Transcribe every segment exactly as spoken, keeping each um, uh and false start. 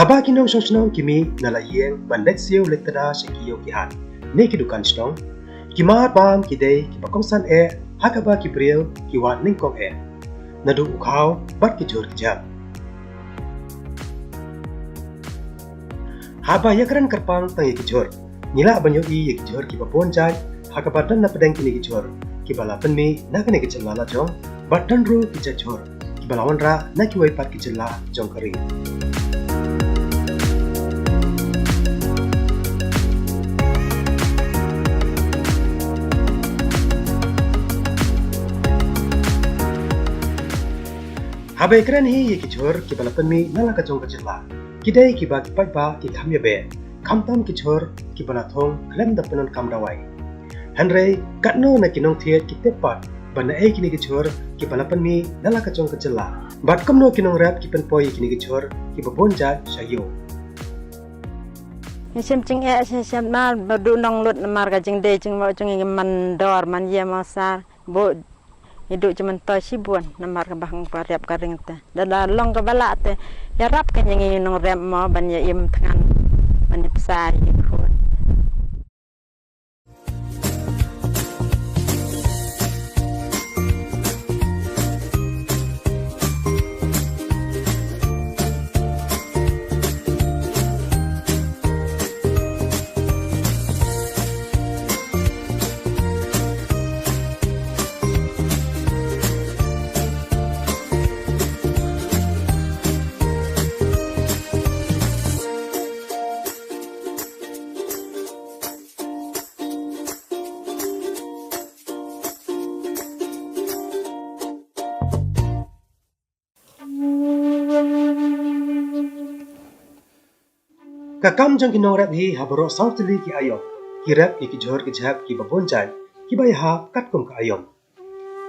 Haba ki nongshong shnong ki mih na la ïing ban leit siew leit tnat sha ki ïew ki hat ne ki dukan shnong, ki mar bam ki dei kiba kongsan eh ha kaba ki briew ki wad nyngkong eh, naduh u khaw bad ki jhur ki jhep. Haba ïakren kyrpang tang ïa ki jhur, ngi lah ban ïohi ïa ki jhur kiba bun jait ha kaba don na pdeng kine ki jhur kiba la pynmih na kane ka jylla la jong, bad don ruh ki jait jhur kiba la wanrah na kiwei pat ki jylla jong ka ri. Haba ïakren hi ïa ki jhur kiba la pynmih na la ka jong ka jylla, ki dei kiba ki paidbah ki kham ïa beh, khamtam ki jhur kiba la thung khlem da pyndonkam dawai. Hynrei katno na ki nongthied ki tip pat ba naei kine ki jhur kiba la pynmih na la ka jong ka jylla, bad kumno ki nongrep ki pynpoi ïa kine ki jhur kiba bun jait sha ïew. Ngi shim jingeh shisha mar ba duh nonglut namar ka jingdei jingmut jong ngi, man dor man ïa mawsar. Bad ngi duh jingmyntoi shibun namar kaba hang ka rep ka ring te. Da la long kaba lah te, ïarap kane ngi nongrep mo ban ïa im thngan, ban ïa bsa ïa ki khun. Ka kam jong ki nongrep hi ha baroh saw tylli ki aïom, ki rep ïa ki jhur ki jhep kiba bun jait, kiba ïahap katkum ka aïom.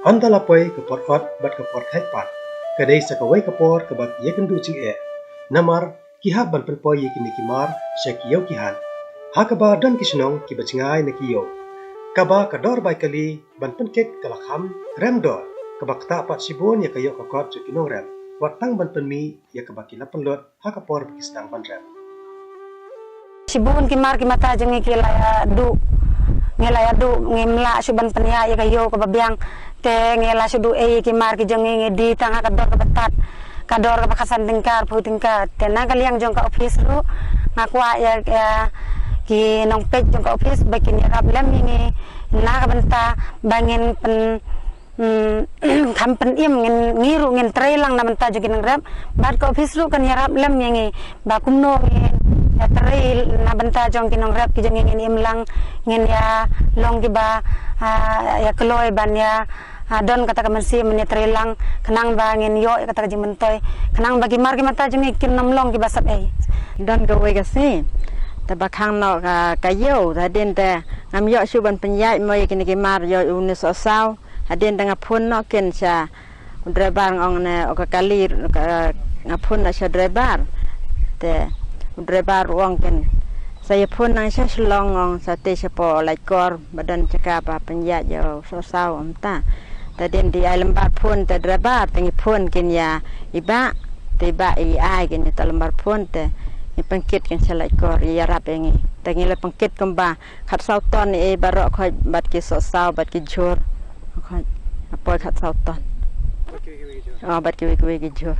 Hynda la poi ka por ot bad ka por khlaiñ pat, ka dei sa kawei ka por kaba ki ïakynduh jingeh. Namar ki hap ban pynpoi ïa kine ki mar sha ki ïew ki hat, ha kaba don ki shnong kiba jngai na ki ïew. Kaba ka dor bai kali ban pynkit ka la kham rem dor, kaba ktah pat shibun ïa ka ïoh ka kot jong ki nongrep, wat tang ban pynmih ïa kaba ki la pynlut ha ka por ba ki sdang ban rep. Shibun ki mar ki mata jong ngi ki la ïa duh, ngi la ïa duh, ngim lah shuh ban pynïaid ïa ka ïew kaba biang. Te ngi la shu duh ei ïa ki mar ki jong ngi, ngi die tang ha ka dor kaba tad, ka dor kaba khatsan tyngka, arphew tyngka. Te na ka liang jong ka office ruh nga kwah ïa, ïa ki nongpeit jong ka office ba kin ïarap lem ïa ngi na ka bynta ba ngin pyn, mm, kham pynim, ngin, ngi ruh ngin trei lang na bynta jong ki nongrep, bad ka office ruh kan ïarap lem ïa ngi ba kumno ngin ïa trei na bynta jong ki nongrep ki jong ngi, ngin im lang, ngin ïa long kiba, ah, ïa kloi ban ïa, ah, don kata ka mynsiem ban ïa trei lang, khnang ba ngin ïoh ïa kata ka jingmyntoi, khnang ba ki mar ki mata jong ngi kin ym long kiba sap ei. Don kawei ka sngi, te ba khang noh ka, ka ïew, hadien te ngam ïoh shuh ban pynïaid mo ïa kine ki mar, ïoh une u sohsaw. Hadien te nga phone noh kin sha u driver, nga ong ne, o ka kali, ka, nga phone noh sha u driver. Te u driver u ong kin sa ïa phone nang sha Shillong, ong sa tei shapoh Laitkor ba don jaka ba pynïaid ïa u sohsaw, ong ta. Te hadien te ai lymbar phone te driver, te ngi phone kin ïa i bah, te i bah i ai kin ïa ta lymbar phone, te ngi pynkit kin sha Laitkor, ïarap ïa ngi. Te ngi la pynkit kumba khatsaw ton ei baroh khoit bad ki sohsaw bad ki jhur. Khoit, nga poi khatsaw ton. Oh, bad kiwei kiwei ki jhur.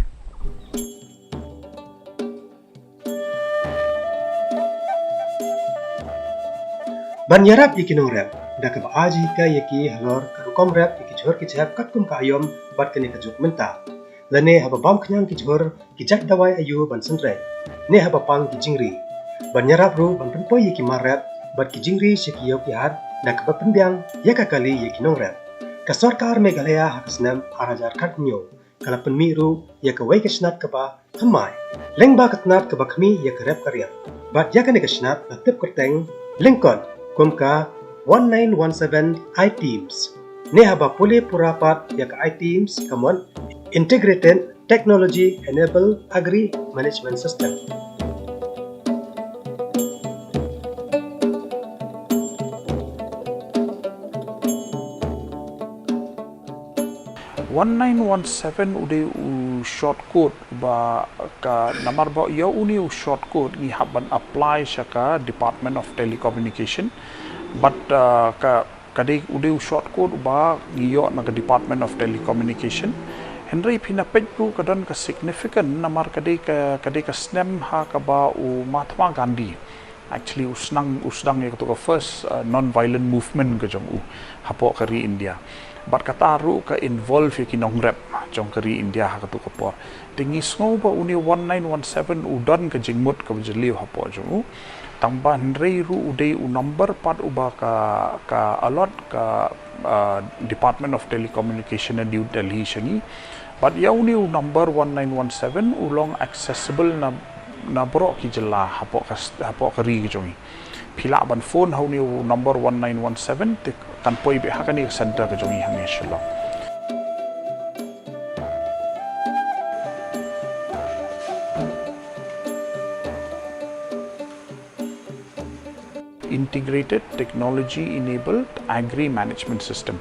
Ban ïarap ïa ki nongrep da kaba ai jinghikai ïa ki halor ka rukom rep ïa ki jhur ki jhep katkum ka aïom bad kane ka juk mynta. Lane haba bam khñiang ki jhur, ki jait dawai aïu ban synreit, ne haba pang ki jingri. Ban ïarap ruh ban pynpoi ïa ki mar rep bad ki jingri sha ki ïew ki hat da kaba pynbiang ïa ka kali ïa ki nongrep. Ka sorkar Meghalaya ha ka snem ar hajar khathynñiew ka la pynmih ruh ïa kawei ka shnat kaba thymmai lyngba ka tnat kaba khmih ïa ka rep ka riang. Bad ïa kane ka shnat la tip kyrteng lyngkot kum ka one nine one seven I TEAMS. Ne haba pule pura pat ïa ka I TEAMS ka mut Integrated Technology Enabled Agri Management System. One nine one seven u dei u short code ba ka namar ba ïa une u short code ngi hap ban apply sha ka Department of Telecommunication. But uh, ka ka dei u dei u short code ba ngi ïoh na ka Department of Telecommunication. Hynrei phi na peit ruh ka don ka significant namar ka dei ka ka dei ka snem ha kaba u Mahatma Gandhi actually u sdang u sdang ïa katu ka first uh, non-violent movement ka jong u hapoh ka ri India. Bad kata ruh ka involve ïa ki nongrep jong ka ri India ha katu ka por. Te ngi sngew ba une one nine one seven u don ka jingmut kaba jylliew hapoh jong u. Tang ba hynrei ruh u dei u number pat uba ka ka allot ka uh, Department of Telecommunication na New Delhi sha ngi. Bad ïa une u number one nine one seven u long accessible na na baroh ki jylla hapoh ka hapoh ka ri ka jong ngi. Phi lah ban phone ha une u number one nine one seven te kan poi beit ha kane ka center ka jong ngi hangne Shillong. Integrated Technology Enabled Agri Management System.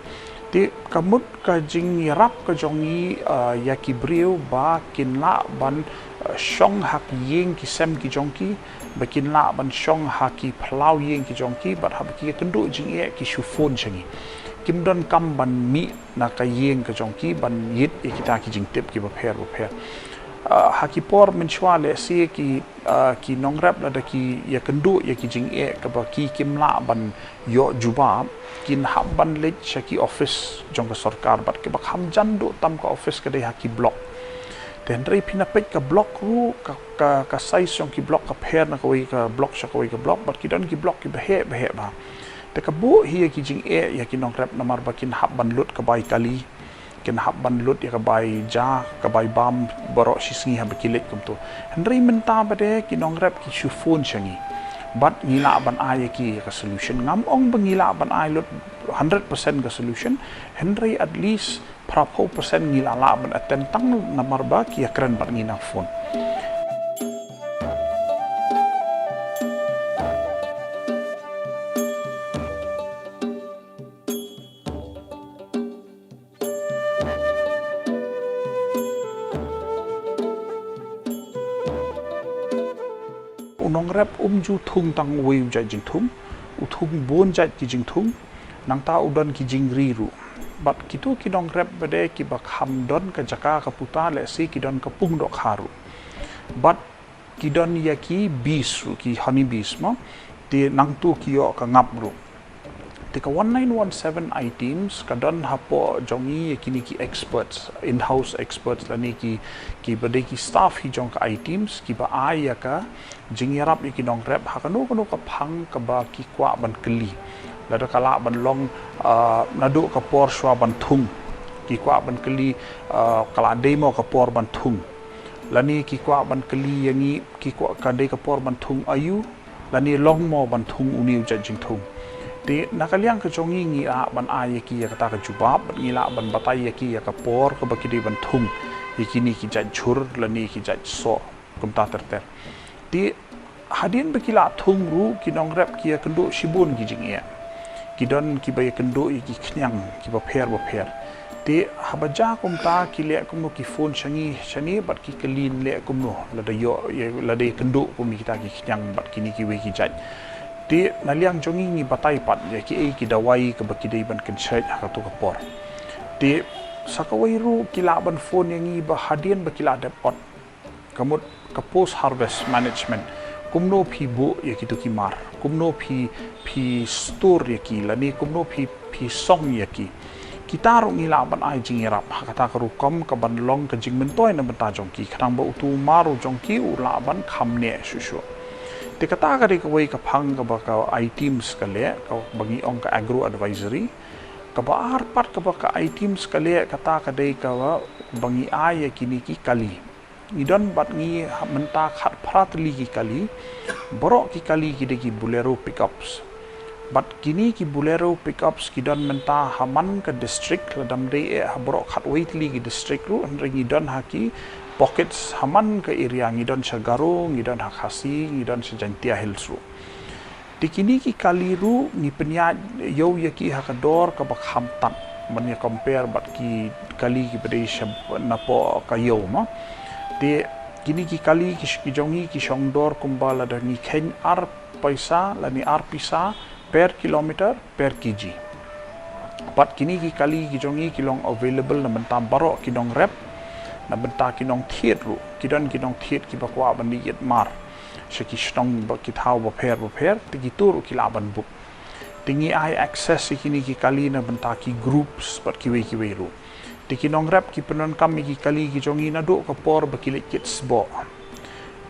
Te ka mut ka jingïarap ka jong ngi uh, ïa ki briew ba kin lah ban uh, shong ha ki ïing ki sem ki jong ki, ba kin lah ban shong ha ki phyllaw ïing ki jong ki, bad haba ki kynduh jingeh ki shu phone sha ngi. Kim don kam ban mih na ka ïing ka jong ki ban ïit ïa kita ki jingtip kiba pher ba pher. Uh, ha ki por mynshuwa lehse ki uh, ki nongrep lada ki ïa kynduh ïa ki jingeh kaba ki kim lah ban ïoh jubab, kin hap ban leit sha ki office jong ka sorkar bad kaba kham jan duh tam ka office ka dei ha ki block. Te hynrei phi na peit ka block ruh ka ka, ka size jong ki block ka pher na kawei ka block sha kawei ka block bad ki don ki block kiba heh ba heh bha. Te ka buh hi ïa ki jingeh ïa ki nongrep namar ba kin hap ban lut ka bai kali, kin hap ban lut ïa ka bai ja, ka bai bam baroh shi sngi haba ki leit kumto. Hynrei mynta ba dei ki nongrep ki shu phone sha ngi. Bad ngi lah ban ai ïa ki ïa ka solution. Ngam ong ba ngi lah ban ai lut hundred percent ka solution. Hynrei at least phra phew percent ngi lah lah ban attend tang namar ba ki ïa kren bad ngi na phone. U nongrep um ju thung tang uwei u jait jingthung, u thung bun jait ki jingthung, nangta u don ki jingri ruh. Bad kitu ki nongrep ba dei kiba kham don ka jaka ka puta lehse ki don ka pung dohkha ruh. Bad ki don ïa ki bees ruh, ki honey bees mo. Te nangtu ki ïoh ka ngap ruh. Te ka one nine one seven iTeams ka don hapoh jong ngi ïa kine ki experts, in-house experts lane ki kiba dei ki staff hi jong ka iTeams kiba ai ïa ka jingïarap ïa ki nongrep ha kano kano ka phang kaba ki kwah ban kylli. Lada ka lah ban long uh, naduh ka por shuwa ban thung. Ki kwah ban kylli uh, ka lah dei mo ka por ban thung. Lane ki kwah ban kylli ïa ngi ki kwah ka dei ka por ban thung aiu, lane long mo ban thung une u jait jingthung. Te na ka liang ka jong ngi ngi lah ban ai ïa ki ïa kata ka jubab, bad ngi lah ban batai ïa ki ïa ka por kaba ki dei ban thung ïa kine ki jait jhur lane ki jait soh kumta ter ter. Te hadien ba ki lah thung ruh ki nongrep ki ïa kynduh shibun ki jingeh. Ki don kiba ïa kynduh ïa ki khñiang kiba pher ba pher. Te haba ja kumta ki leh kumno, ki phone sha ngi shane bad ki kylli leh kumno lada ïoh, lada ïa kynduh kum ïa kita ki khñiang bad kine kiwei ki jait. Te na liang jong ngi ngi batai pat ïa kiei ki dawai kaba ki dei ban kynshet ha kato ka por. Te sa kawei ruh ki lah ban phone ïa ngi ba hadien ba ki lah dep ot, ka mut ka post harvest management, kumno phi buh ïa kito ki mar, kumno phi phi store ïa ki lane kumno phi phi song ïa ki. Kita ruh ngi lah ban ai jingïarap ha kata ka rukom ka ban long ka jingmyntoi na bynta jong ki, khnang ba utu u mar u jong ki u lah ban kham neh shuh shuh. Te kata ka dei kawei ka phang kaba ka iTeams ka leh, kaba ngi ong ka agro advisory. Kaba ar pat kaba ka iTeams ka leh kata ka dei kaba ngi ai ïa kine ki kali. Ngi don bad ngi ha-, mynta khatphra tylli ki kali. Baroh ki kali ki dei ki Bolero pickups. Bad kine ki Bolero pickups ki don mynta ha man ka district, lada ym dei eh ha baroh khatwei tylli ki district ruh, hynrei ngi don ha ki pockets ha man ka area, ngi don sha Garo, ngi don ha Khasi, ngi don sha Jaintia Hills ruh. Te kine ki kali ruh ngi pynïaid ïew ïa ki ha ka dor kaba kham tad. Ban ïa compare bad ki kali kiba dei sha napoh ka ïew mo. Te kine ki kali ki, ki jong ngi ki shong dor kumba lada ngi kheiñ ar paisa lane ar pisa per kilometer per kg. Bad kine ki kali ki jong ngi ki long available na bynta baroh ki nongrep, na bynta ki nongthied ruh, ki don ki nongthied kiba kwah ban ïit mar sha ki shnong bad ki thaw bapher bapher, te kito ruh ki lah ban book. Te ngi ai access ïa kine ki kali na bynta ki groups bad kiwei kiwei ruh. Te ki nongrep ki pyndonkam ïa ki kali ki jong ngi naduh ka por ba ki leit kit sboh.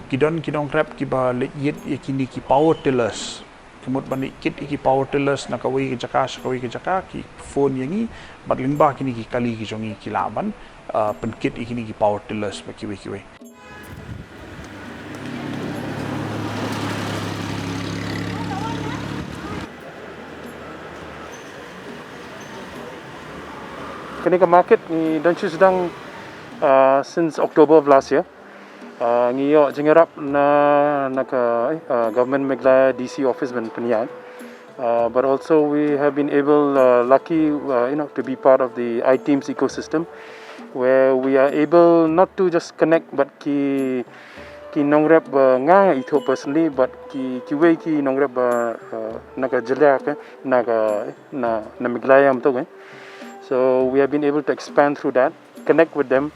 Ki don ki nongrep kiba leit ïit ïa kine ki power tillers. Ki mut ban leit kit ïa ki power tillers na kawei ka jaka sha kawei ka jaka, ki phone ïa ngi, bad lyngba kine ki kali ki jong ngi ki lah ban, ah, pynkit ïa kine ki power tillers bad kiwei kiwei. Kane ka market ngi don shu sdang, uh, since October of last year. Uh, ngi ïoh jingïarap na, na ka, eh, uh, Government Meghalaya D C office ban pynïaid. Uh, but also we have been able, uh, lucky, uh, you know, to be part of the iTeams ecosystem, where we are able not to just connect, but ki, ki nongrep ba nga ithuh personally, but ki, kiwei ki nongrep ba, uh, na ka jylla ka, na ka, na, na Meghalaya mynta ka. So we have been able to expand through that, connect with them,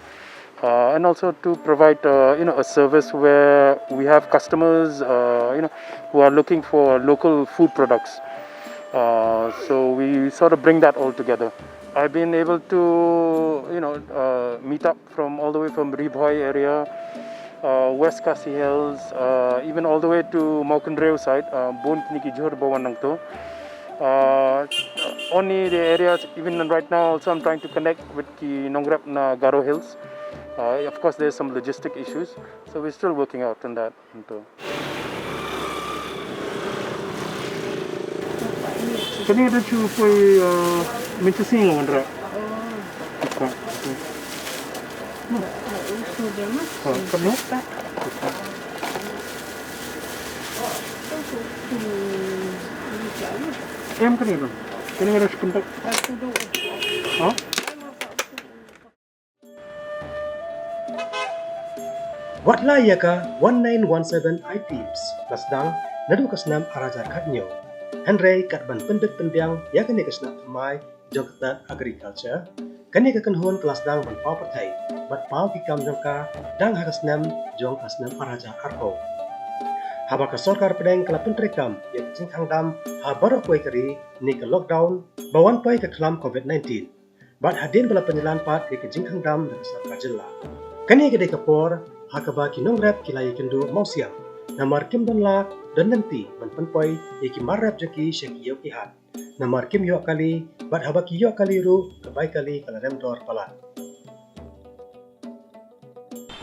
uh, and also to provide, uh, you know, a service where we have customers, uh, you know, who are looking for local food products. Uh, so we sort of bring that all together. I've been able to, you know, uh, meet up from all the way from Ri Bhoi area, uh, West Khasi Hills, uh, even all the way to Mawkynrew side, uh, bun kine ki jhur ba wan nangto. Uh, only the areas, even right now also I'm trying to connect with ki nongrep na Garo Hills. Uh, of course, there's some logistic issues, so we're still working out on that. Nto. Kane da chu poi, uh, mynta sngi nga wanrah. Ka, ka. Ha, kane? Em kane ba. Kane da chu kyntak. Ha? Wat la ïa ka one nine one seven iTeams la sdang naduh ka snem ar hajar khathynñiew. Hynrei kat ban pynbit pynbiang ïa kane ka shnat thymmai jong ka tnat agriculture, kane ka kynhun ka la sdang ban paw pyrthei bad paw ki kam jong ka dang ha ka snem jong ka snem ar hajar arphew. Haba ka sorkar pdeng ka la pyntreikam ïa ka jingkhang dam ha baroh kawei ka ri ne ka lockdown ba wan poi ka khlam covid nineteen. Bad hadien ba la pynïalam pat ïa ka jingkhang dam da ka sorkar jylla. Kane ka dei ka por ha kaba ki nongrep ki la ïakynduh mawsiang namar kim don lad don lynti ban pynpoi ïa ki mar rep jong ki sha ki ïew ki hat. Namar kim ïoh kali bad haba ki ïoh kali ruh ka bai kali ka la rem dor palat.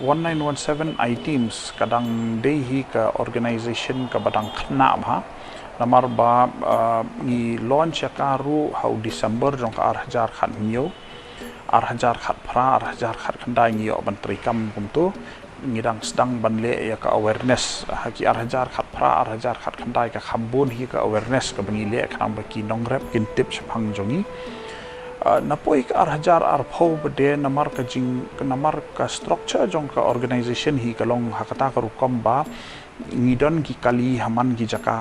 One nine one seven iTeams ka dang dei hi ka organization kaba dang khynnah bha. Namar ba, uh, ngi launch ïa ka ruh ha u December jong ka ar hajar khathynñiew, ar hajar khatphra, ar hajar khatkhyndai ngi ïoh ban treikam kumto. Ngi dang sdang ban leh ïa ka awareness ha ki ar hajar khatphra, ar hajar khatkhyndai ka kham bun hi ka awareness kaba ngi leh khnang ba ki nongrep kin tip shaphang jong ngi. Ah, na poi ka ar hajar arphew ba dei namar ka jing, namar ka structure jong ka organization hi ka long ha kata ka rukom ba ngi don ki kali ha man ki jaka,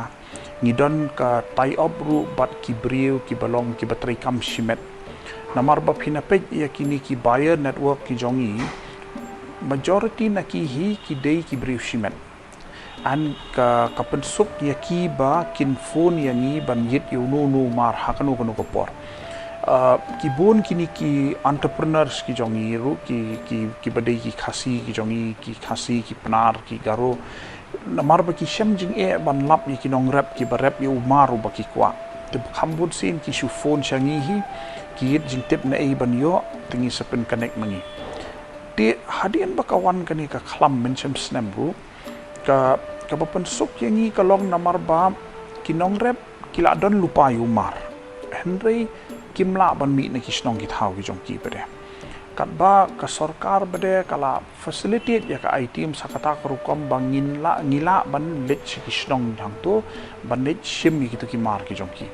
ngi don ka tie up ruh bad ki briew kiba long kiba treikam shimet. Namar ba phin ïa peit ïa kine ki buyer network ki jong ngi, majority na ki hi ki dei ki briew shimet. An ka, ka pynsuk ïa ki ba kin phone ïa ngi ban ïit ïa uno uno u mar ha kano kano ka por. Ah, ki bun kine ki entrepreneurs ki jong ngi ruh ki, ki, kiba dei ki Khasi ki jong ngi, ki Khasi, ki Pnar, ki Garo. Namar ba ki shem jingeh ban lap ïa ki nongrep kiba rep ïa u mar uba ki kwah. Te kham bun sien ki shu phone sha ngi hi, ki ïit jingtip naei ban ïoh, te ngi sa pyn connect ma ngi. Te hadien ba ka wan kane ka khlam mynshem snem ruh, ka, kaba pynsuk ïa ngi ka long namar ba ki nongrep ki la don lypa ïa u mar. Hynrei kim lah ban mih na ki shnong ki thaw ki jong ki pat de. Katba ka sorkar pat de ka la facilitate ïa ka iTeams ha kata ka rukom ba ngin lah, ngi lah ban leit sha ki shnong hangto ban leit shim ïa kito ki mar ki jong ki.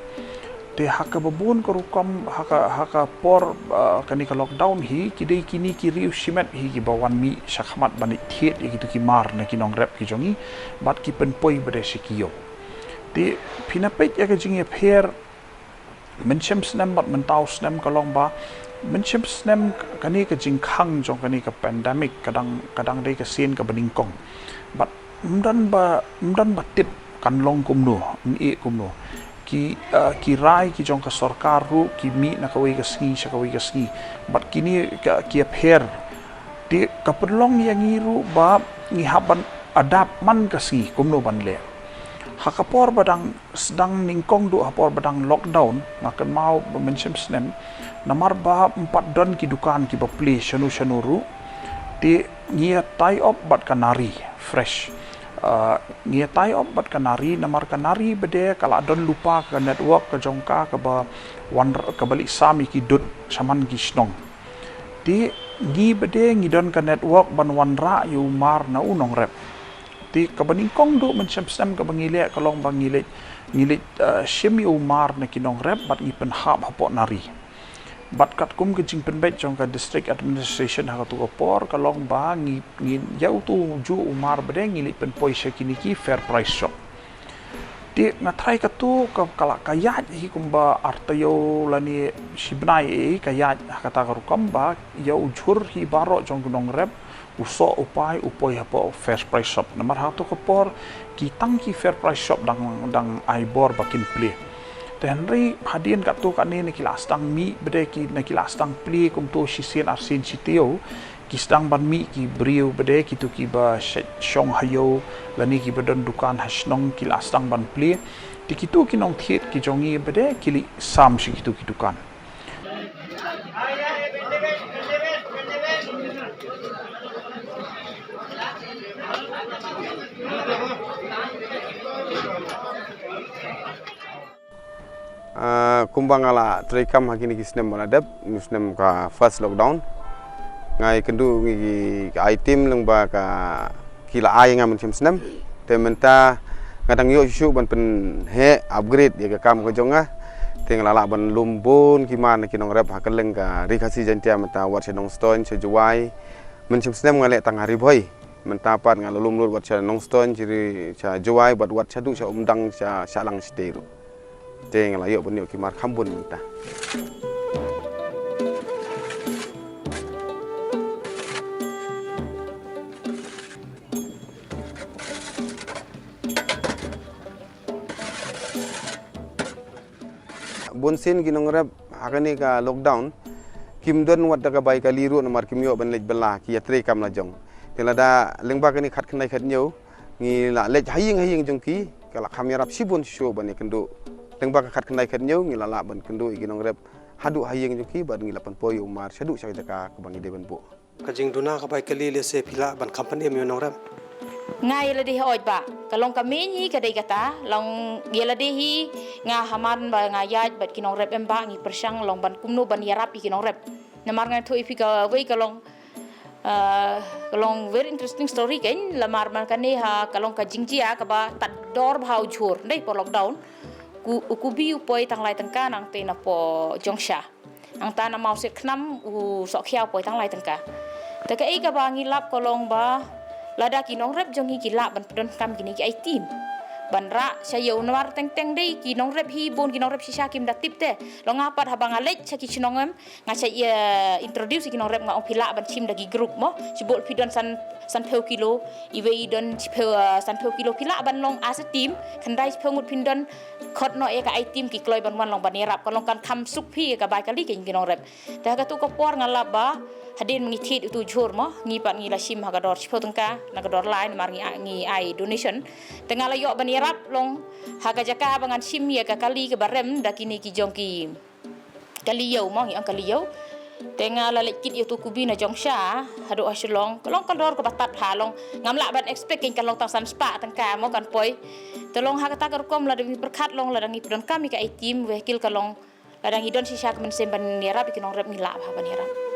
Te ha kaba bun ka rukom, ha ka, ha ka por, ah, kane ka lockdown hi, ki dei kine ki riew shimet hi kiba wan mih shakhmat ban thied ïa kitu ki mar na ki nongrep ki jong ngi, bad ki pynpoi bad sha ki ïew. Te phin ïa peit ïa ka jingïapher mynshem snem bad mynta u snem ka long ba, mynshem snem kane ka jingkhang jong kane ka pandemic ka dang, ka dang dei ka sien kaba nyngkong. Bad ym don ba, ym don ba tip kan long kumno, ym eh kumno. Ki, ah, ki rai ki jong ka sorkar ruh ki mih na kawei ka sngi sha kawei ka sngi. Bad kine ka, ki ïapher. Te ka pynlong ïa ngi ruh ba ngi hap ban adapt man ka sngi kumno ban leh. Ha ka por ba dang sdang nyngkong duh ha por ba dang lockdown, nga kynmaw ba mynshem snem, namar ba ym pat don ki dukan kiba plie shano shano ruh. Te ngi ïa tie up bad ka Nari Fresh. Ah, ngi ïa tie up bad ka Nari, namar ka Nari bad ka la don lypa ka network ka jong ka kaba wan, kaba leit sam ïa ki dud shaman ki shnong. Te ngi bad ngi don ka network ban wanrah ïa u mar na u nongrep. Te kaba nyngkong duh mynshem snem kaba ngi leh ka long ba ngi leit, ngi leit, eh, shim ïa u mar na ki nongrep bad ngi pynhap hapoh Nari. Bad katkum ka jingpynbeit jong ka District Administration ha katu ka por ka long ba ngi, ngi ïa utu u juh u mar bad ngi leit pynpoi sha kine ki fair price shop. Te nga tharai katu ka, ka la ka ïaid hi kumba ar taïew lane shi bnai, eh, ka ïaid ha kata ka rukom ba ïa u jhur hi baroh jong ki nongrep, u soh u pai u poi hapoh fair price shop. Namar ha katu ka por ki tang ki fair price shop dang, dang ai bor ba kin plie. Te hynrei hadien katu kane na ki la sdang mih bad ki, na ki la sdang plie kumtu shisien arsien shi taïew, ki sdang ban mih ki briew bad kitu kiba shet shong ha ïew lane kiba don dukan ha shnong ki la sdang ban plie. Te kitu ki nongthied ki jong ngi bad ki leit sam sha kitu ki dukan. Ah, kumba nga la treikam ha kine ki snem ba la dep, une u snem ka first lockdown, nga ïakynduh ngi ki, ki item lyngba ka ki la ai nga mynshem snem. Te mynta nga dang ïoh shuh shuh ban pynheh upgrade ïa ka kam ka jong nga. Te nga la lah ban lum bun ki mar na ki nongrep ha kylleng ka Ri Khasi Jaiñtia, mynta wat sha Nongstoiñ, sha Jowai. Mynshem snem nga leh tang ha Ri Bhoi. Mynta pat nga la lum lut wat sha Nongstoiñ, sha Ri, sha Jowai, bad wat shaduh sha Umdang, sha, sha Lang Shatei ruh. Te nga la ïoh ban ïoh ki mar kham bun mynta. Bun sien ki nongrep ha kane ka lockdown kim don wat da ka bai kali ruh namar kim ïoh ban leit bylla, ki ïatreikam la jong. Te lada lyngba kane khatkhyndai khathynñiew ngi la leit ha ïing ha ïing jong ki, ka la kham ïarap shibun shuh ban ïakynduh. Lyngba ka khatkhyndai khathynñiew ngi la lah ban kynduh ïa ki nongrep haduh ha ïing jong ki bad ngi la pynpoi ïa u mar shaduh sha ka jaka kaba ngi dei ban buh. Ka jingduna ka bai kali lehse phi lah ban kham pynim ïa u nongrep. Nga ïa lade hi oi ba ka long ka main hi ka dei kata, long ïa lade hi nga, ha man ba nga ïaid bad ki nongrep em ba ngi pyrshang long ban kumno ban ïarap ïa ki nongrep. Namar nga ïathuh ïa phi kawei ka long, ah, ka long very interesting story kein, lamar man kane ha ka long ka jingjia kaba tad dor bha u jhur. Dei por lockdown, ku, u kubi u poi tang lai tyngka, nangta na po jong sha. Nangta na mawsiat khnam u sohkhia u poi tang lai tyngka. Te kaei kaba ngi lap ka long ba lada ki nongrep jong ngi ki lah ban pyndonkam kine ki item ban rah sha ïew, namar teng teng dei ki nongrep hi bun, ki nongrep shisha kim da tip te. Long nga pat haba nga leit sha ki shnong em, nga sa ïa introduce ïa ki nongrep, nga ong phi lah ban shim da ki group mo. Shibun phi don san, sanphew kilo, iwei i don shiphew, ah, sanphew kilo, phi lah ban long as a team, khyndai shiphew ngut phin don, khot noh ïa ka item, ki kloi ban wan long ban ïarap, ka long kan kham suk phi ïa ka bai kali kein ki nongrep. Te ha katu ka por nga lap ba hadien ngi thied utu u jhur mo, ngi pat ngi la shim ha ka dor shiphew tyngka, na ka dor lai, namar ngi, ngi ai donation. Te nga la ïoh ban ïarap long ha ka jaka ba ngan shim ïa ka kali kaba rem da kine ki jong ki kali ïew mo, ngi ong kali ïew. Te nga la leit kit ïa utu u kubi na jong sha haduh ha Shillong, ka long ka dor kaba tad bha, long ngam lah ban expect kein ka long tang san spah tyngka mo kan poi. Te long ha kata ka rukom lada ngi pyrkhat long lada ngi pyndonkam ïa ka item vehicle ka long, lada ngi don shisha ka mynsiem ban ïarap ïa ki nongrep ngi lah bha ban ïarap.